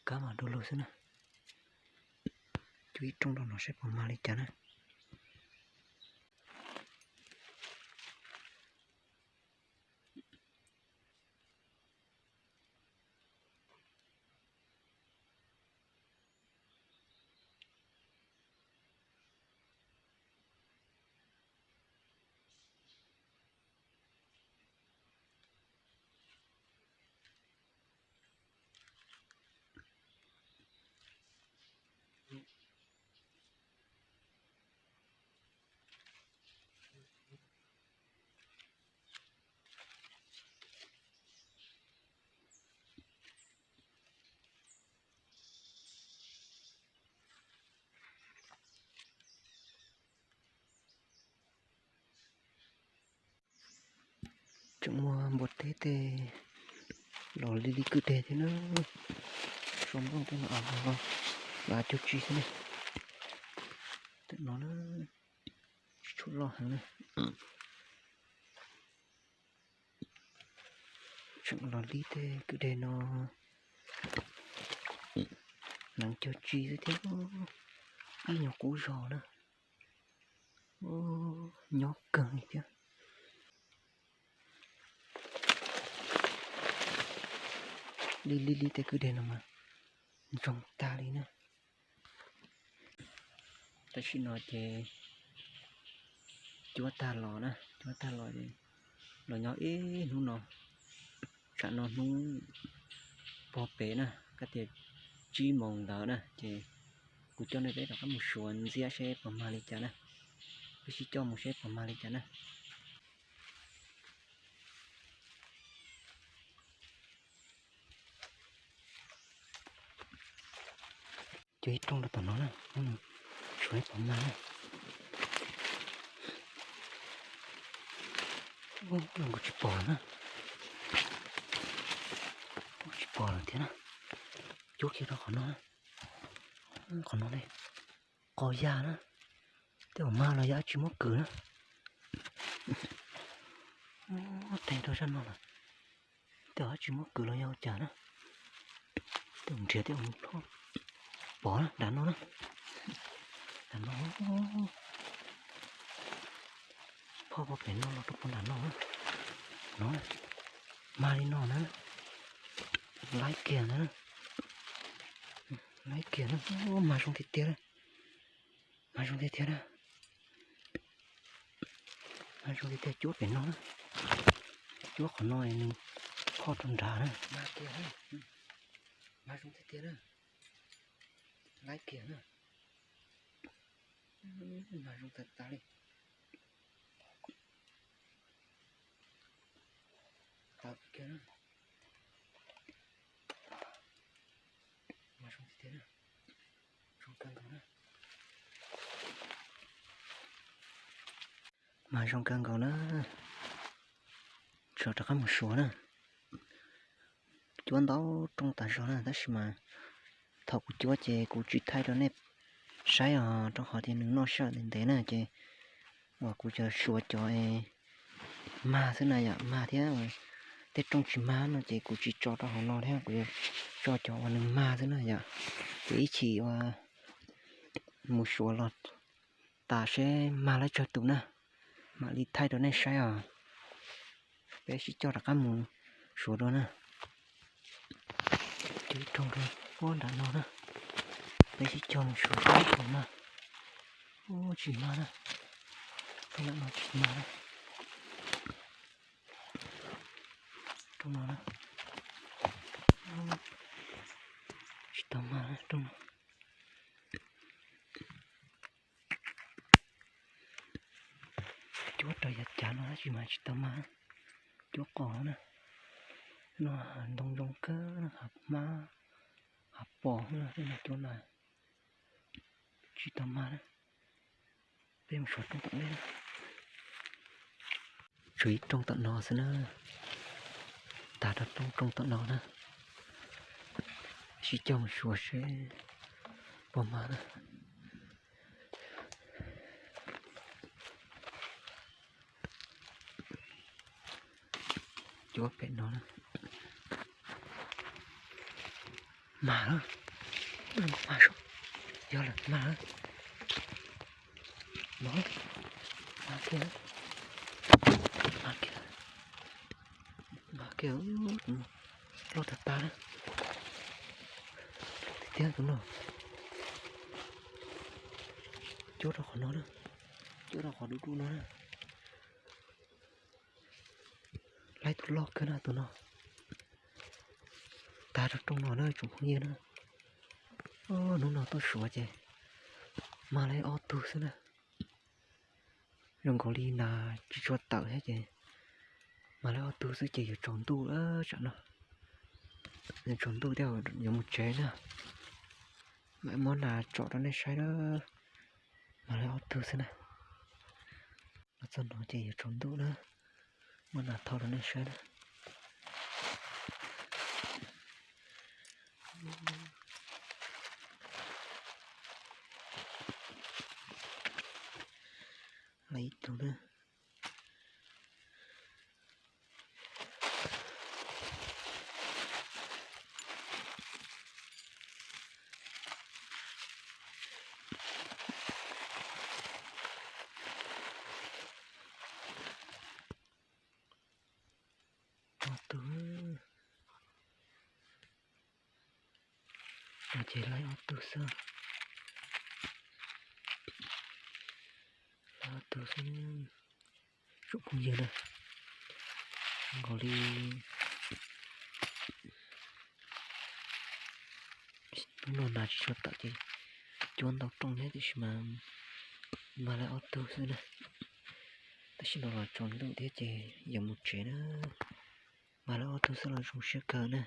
kab mas du lug xwb na. Cuab ib rooj rau no saib puas mag li cas na. Tseem muaj npua teb tej los li li kwj deg thiab na. Sau nplooj tej no los cog tsi xwb na. Tam no na, tsis tshua loj heev na. Tseem los li tej kwj deg no, hneev cog tsi xwb thiab. Ib nyuag qub zog na. Nyob kawg li thiab. Li li li tej kwj deg no mas ntsoog tag li na. Tam sim no ces cuab tag los na, cuab tag los, los nyob ib hnub no, tsam no hnub pog pem na, kab tias tsib moos ntawd na, ces kuv coj nej peb rov qab mus suav ntxiab seb puas mag li cas na. Peb sib coj mus seb puas mag li cas na. Cuab ib rooj rau tom no na, suav seb puas mag na. Kuv tsis pom na, tsis pom lawm thiab na. Cuab kiag rau qhov no, qhov no ne, qos yag na. Tej zaum mag los yog dab tsi muab kwv na. Teg rau sab no lawm. Tej zaum dab tsi muab kwv los yog ua cas na. Tej zaum nrhiav tej zaum ploj. Pom na, nram no na. Nram no. Phoj pog pem no los rau puag nram no na. No, mag li no na. Laib kiag na. Laib kiag na. Mag zoo tiag tiag na. Mag zoo tiag tiag na. Mag zoo tiag tiag, cuab pem no na. Cuab qhov no nws phoj rau nrad na. Mag tiag na. Mag zoo tiag tiag na. Laib kiag na. Mag zoo tag tag li. Tawm kiag na. Mag zoo tiag tiag na. Zoo kawg nkaus na. Mag zoo kawg nkaus na. Tseem rov qab mus suav na. Cuab ntau rooj tas zog na, tab sis mas thaum kuv cuab ces kuv tsis thaij rau nej saib os, rau qhov tias nws noj sij hawm ntev ntev na, ces uas kuv cov suav cov mag xwb na yom, mag thiab. Tej rooj tsis mag no ces kuv tsis tso rau hauv no thiab, kuv yuav tso cov uas nws mag xwb na yom. Ces ib chim uas mus suav los tas seb mag lawm tsawg tus na, mam li thaij rau nej saib os. Peb sib coj rov qab mus suav dua na. Cuab ib rooj rau puag nram no na. Peb sib coj mus suav seb puas mag. Ub, tsis mag na. Rooj nram no tsis mag na. Rooj no na. Tsis tau mag na rooj no. Cuab raws yav cav no tab sis mas tsis tau mag. Cuab qos no na. No hav ntoo zoo kawg na, hav hmab, hav pos no, tej no cuab na. Tsis tau mag na. Peb mus suav rooj tom ntej na. Tshuav ib rooj tom no xwb na. Tag rau rooj rooj tom no na. Sib coj mus suav seb puas mag na. Cuab pem no na. Mag lawm, mag, yog lawm, mag lawm. No, mag kiag, mag kiag, mag kiag, loj tag tag na. Tiag tiag tus no. Cuab rau qhov no na, cuab rau qhov dub dub no na. Laib tus loj kawg na tus no. Tag rau rooj no na tsoom phooj ywg na. Hnub no tuaj suav ces mag laib ob tug xwb na. Zoo nkaus li nas tsis tshua tawm thiab ces mag laib ob tug xwb ces yuav tsaus ntuj lawm tsam no. Yuav tsaus ntuj thiab yuav mus tsev na. Mam muab nas tsom rau nej saib na. Mag laib ob tug xwb na. Los txog no ces yuav tsaus ntuj na. Muab nas thau rau nej saib na. Laib ib tug na. Ob tug. Ces laib ob tug xwb. Laib ob tug xwb. Tsoom phooj ywg na, zoo nkaus li hnub no nas tsis tshua tawm ces cuab ntau rooj thiab tiam sis mas mag laib ob tug xwb na. Tam sim no los tsaus ntuj thiab ces yuav mus tsev na. Mag laib ob tug xwb los zoo siab kawg na.